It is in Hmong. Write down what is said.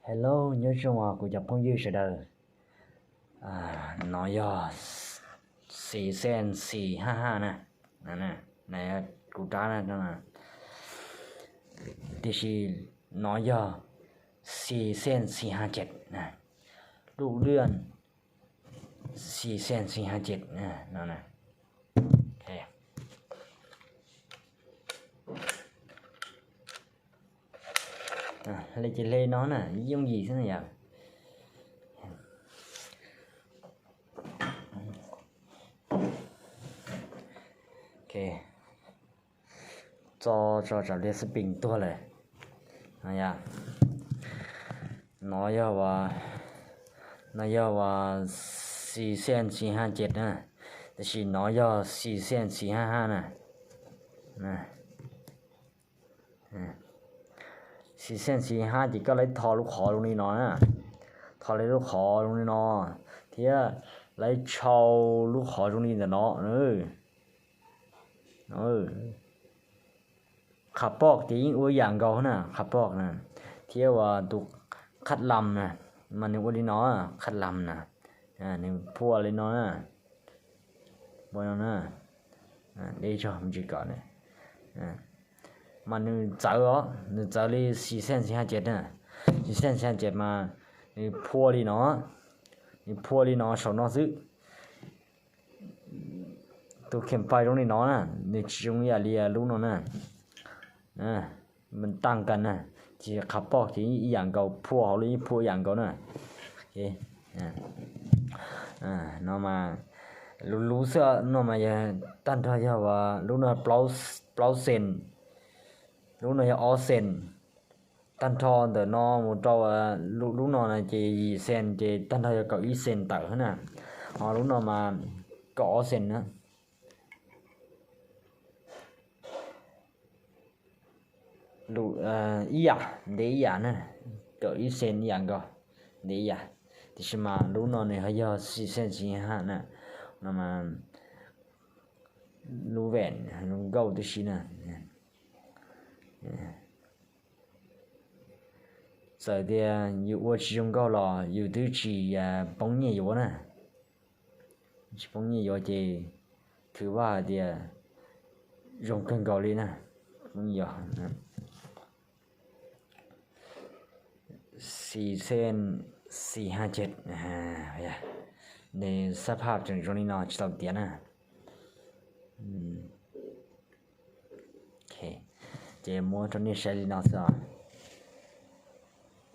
Hello, nyob zoo os kuv cov phooj ywg sawv daws. No yog xis xees xis haj haj na. Kuv rab na, tiam sis no yog xis xees xis haj cem na. Lub lwj xis xees xis haj cem no. Hle ces hle no na, yooj yim xwb na yom. Tso tso tsam pliag xab peem tuag lawm. No yog, no yog uas xis xees xis haj cem na, tiam sis no yog xis xees xis haj haj na. Xis xees xis haj ces koj lawv tho lub qhov zoo li no na, tho lawv lub qhov zoo li no, thiab lawv tshau lub qhov zoo li ntawm no. Qhov poj ces yeej ua yam nkaus na, qhov poj na, thiab uas tus qhab lam na, mas nws ua li no, qhab lam na, nws phua li no na, deb zog me ntsis kom, mas nws txawv os, nws txawv li xis xees xis haj cem na, xis xees xis haj cem mas nws phua li no, nws phua li no saum no xwb. Tus kheem fais zoo li no na, nws tsis zoo ib yam li lub no na. Tag kas na, ces qhov poj ces ib yam nkaus, phua hauv li phua ib yam nkaus na. No mas lub lub xwb no mas yog tag nrho yog lub no plaub xees, lub no yog ob xees. Tag nrho ntawm no mus rau lub no na ces yim xees ces tag nrho yog kaum ib xees tawm na. Ho lub no mas kaum ob xees na. Ib yam, ntev ib yam na, kaum ib xees ib yam nkaus, ntev ib yam. Tiam sis mas lub no nws ho yog xis xees xis haj na, no mas lub veem, lub nkauj tib si na. Txawm tias yus ua tsis zoo nkauj los yus twb tsis poob nyiaj yuav na. Tsis poob nyiaj yuav ces khwv vaj hais tias zoo kawg nkaus li na. Poob nyiaj yuav. Xis xees xis haj cem, nws xab phaj tseem zoo li no tsis tau tiav na. Ces muab rau nej saib li no xwb os.